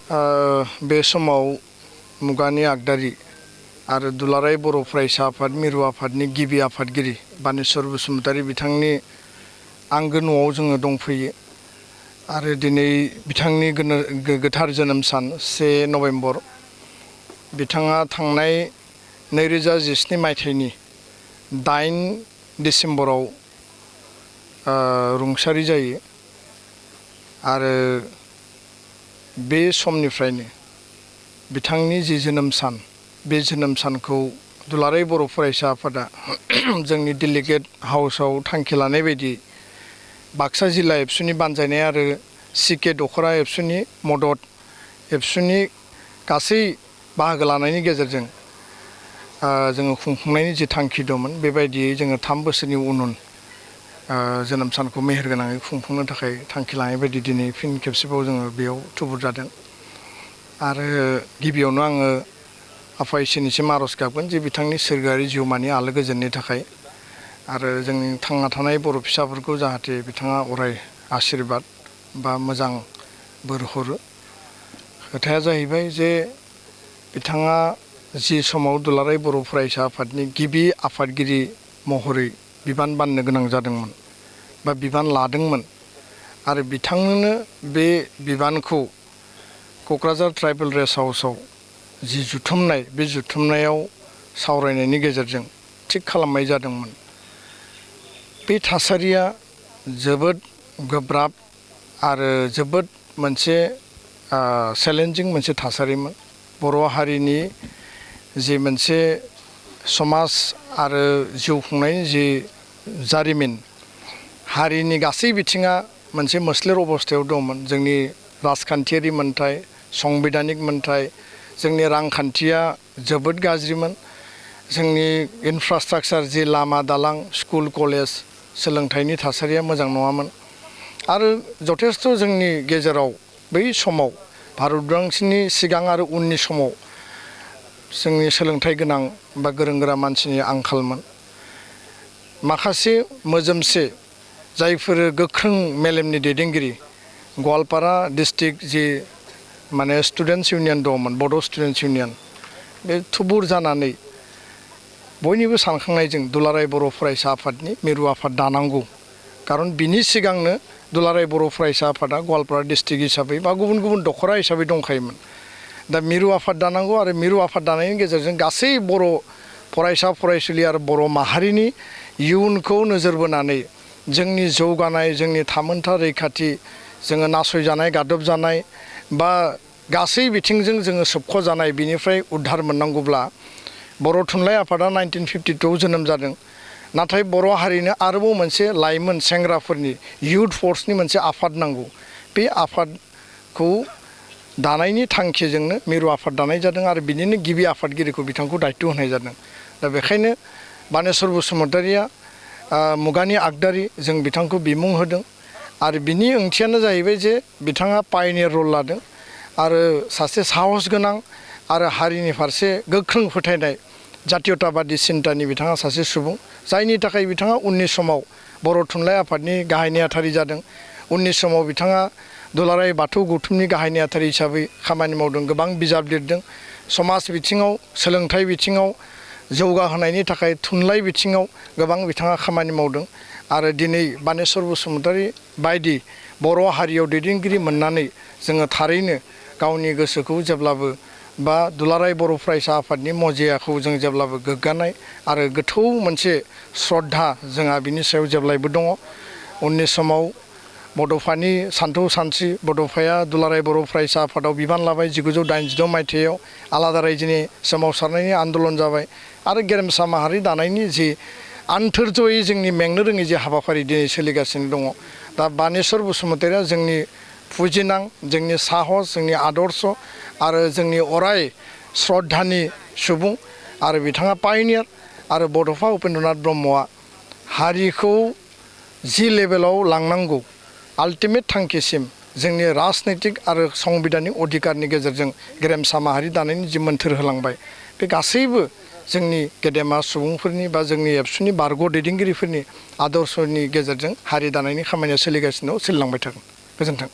बे समाव मुगानि आगदारि आरो दुलाराय बर' फरायसा आफाद मिरु आफादनि गिबि आफादगिरि बानेश्वर बसुमतारी बिथांनि आंगो न'आव जोङो दंफैयो आरो दिनै बिथांनि गोथार जोनोम सान 1 नभेम्बर बिथाङा थांनाय 2017 मायथाइनि 8 डिसेम्बराव रुंसारि जायो आरो बे समनिफ्रायनो बिथांनि जि जोनोम सान बे जोनोम सानखौ दुलाराय बर' फरायसा आफादा जोंनि डेलिगेट हाउसआव थांखि लानाय बायदि बाक्सा जिल्ला एबसुनि बानजायनाय आरो सिके दखरा एबसुनि मदद एबसुनि गासै बाहागो लानायनि गेजेरजों जोङो खुंफुंनायनि जि थांखि दंमोन बेबायदियै जोङो 3 बोसोरनि उन जोनोम सानखौ मेहेरगोनाङै खुंफुंनो थाखाय थांखि लानाय बायदि दिनै फिन खेबसेबाव जोङो बेयाव थुबुर जादों आरो गिबियावनो आङो आफा इसोरनिसिम आर'ज गाबगोन जे बिथांनि सोरगोआरि जिउमानि आलो गोजोननि थाखाय आरो जोंनि थांना थानाय बर' फिसाफोरखौ जाहाथे बिथाङा अराय आशीर्बाद बा मोजां बोर हरो खोथाया जाहैबाय जे बिथाङा जि समाव दुलाराय बर' फरायसा आफादनि गिबि आफादगिरि महरै बिबान बाननो गोनां जादोंमोन बा बिबान लादोंमोन आरो बिथांनोनो बे बिबानखौ क'क्राझार ट्राइबेल रेस्ट हाउसआव जि जुथुमनाय बे जुथुमनायाव सावरायनायनि गेजेरजों थिग खालामनाय जादोंमोन बे थासारिया जोबोद गोब्राब आरो जोबोद मोनसे चेलेन्जिं मोनसे थासारिमोन बर' हारिनि जि मोनसे समाज आरो जिउ खुंनायनि जि जारिमिन हारिनि गासै बिथिङा मोनसे मोस्लेर अबस्थायाव दंमोन जोंनि राजखान्थियारि मोनथाय संबिधानिक मोनथाय जोंनि रांखान्थिया जोबोद गाज्रिमोन जोंनि इनफ्रास्ट्राक्चार जि लामा दालां स्कुल कलेज सोलोंथाइनि थासारिया मोजां नङामोन आरो जथेस्थ' जोंनि गेजेराव बै समाव भारत उदांस्रिनि सिगां आरो उननि समाव जोंनि सोलोंथाइ गोनां बा गोरों गोरा मानसिनि आंखालमोन माखासे मोजोमसे जायफोर गोख्रों मेलेमनि दैदेनगिरि गवालपारा डिस्ट्रिक्ट जि माने स्टुडेन्टस इउनियन दंमोन बड' स्टुडेन्टस इउनियन बे थुबुर जानानै बयनिबो सानखांनायजों दुलाराय बर' फरायसा आफादनि मिरु आफाद दानांगौ खारन बिनि सिगांनो दुलाराय बर' फरायसा आफादा गवालपारा डिस्ट्रिक्ट हिसाबै बा गुबुन गुबुन दखरा हिसाबै दंखायोमोन दा मिरु आफाद दानांगौ आरो मिरु आफाद दानायनि गेजेरजों गासै बर' फरायसा फरायसुलि आरो बर' माहारिनि इयुनखौ नोजोर बोनानै जोंनि जौगानाय जोंनि थामोनथा रैखाथि जोङो नासयजानाय गादबजानाय बा गासै बिथिंजों जोङो सोबख'जानाय बिनिफ्राय उद्धार मोननांगौब्ला बर' थुनलाइ आफादा 1952 जोनोम जादों नाथाय बर' हारिनो आरोबाव मोनसे लाइमोन सेंग्राफोरनि इयुथ फर्सनि मोनसे आफाद नांगौ बे आफादखौ दानायनि थांखिजोंनो मिरु आफाद दानाय जादों आरो बिनिनो गिबि आफादगिरिखौ बिथांखौ दायित्व होनाय जादों दा बेखायनो बानेश्वर बसुमतारीया मुगानि आगदारि जों बिथांखौ बिमुं होदों आरो बिनि ओंथियानो जाहैबाय जे बिथाङा पायनियर रल लादों आरो सासे साहस गोनां आरो हारिनि फारसे गोख्रों फोथायनाय जातीयताबादि सिन्तानि बिथाङा सासे सुबुं जायनि थाखाय बिथाङा उननि समाव बर' थुनलाइ आफादनि गाहाय नेहाथारि जादों उननि समाव बिथाङा दुलाराय बाथौ गौथुमनि गाहाय नेहाथारि हिसाबै खामानि मावदों गोबां बिजाब लिरदों समाज बिथिङाव सोलोंथाइ बिथिङाव जौगाहोनायनि थाखाय थुनलाइ बिथिङाव गोबां बिथाङा खामानि मावदों आरो दिनै बानेश्वर बसुमतारी बायदि बर' हारियाव दैदेनगिरि मोननानै जोङो थारैनो गावनि गोसोखौ जेब्लाबो बा दुलाराय बर' फरायसा आफादनि मजियाखौ जों जेब्लाबो गोग्गानाय आरो गोथौ मोनसे श्रद्धा जोंहा बिनि सायाव जेब्लायबो दङ उननि समाव बड'फानि सानथौ सानस्रि बड'फाया दुलाराय बर' फरायसा आफादाव बिबान लाबाय 1986 मायथाइयाव आलादा रायजोनि सोमावसारनायनि आन्दलन जाबाय आरो गेरेमसा माहारि दानायनि जि आन्थोरजयै जोंनि मेंनो रोङै जे हाबाफारि दिनै सोलिगासिनो दङ दा बानेश्वर बसुमतारीया जोंनि फुजिनां जोंनि साहस जोंनि आदर्श आरो जोंनि अराय श्रद्धानि सुबुं आरो बिथाङा पायनियार आरो बड'फा उपेन्द्रनाथ ब्रह्मआ हारिखौ जि लेभेलाव लांनांगौ आल्टिमेट थांखिसिम जोंनि राजनैतिक आरो संबिधानिक अधिकारनि गेजेरजों गेरेमसा माहारि दानायनि जि मोन्थोर होलांबाय बे गासैबो जोंनि गेदेमा सुबुंफोरनि बा जोंनि एबसुनि बारग' दैदेनगिरिफोरनि आदर्शनि गेजेरजों हारि दानायनि खामानिया सोलिगासिनो दं सोलिलांबाय थागोन गोजोन्थों।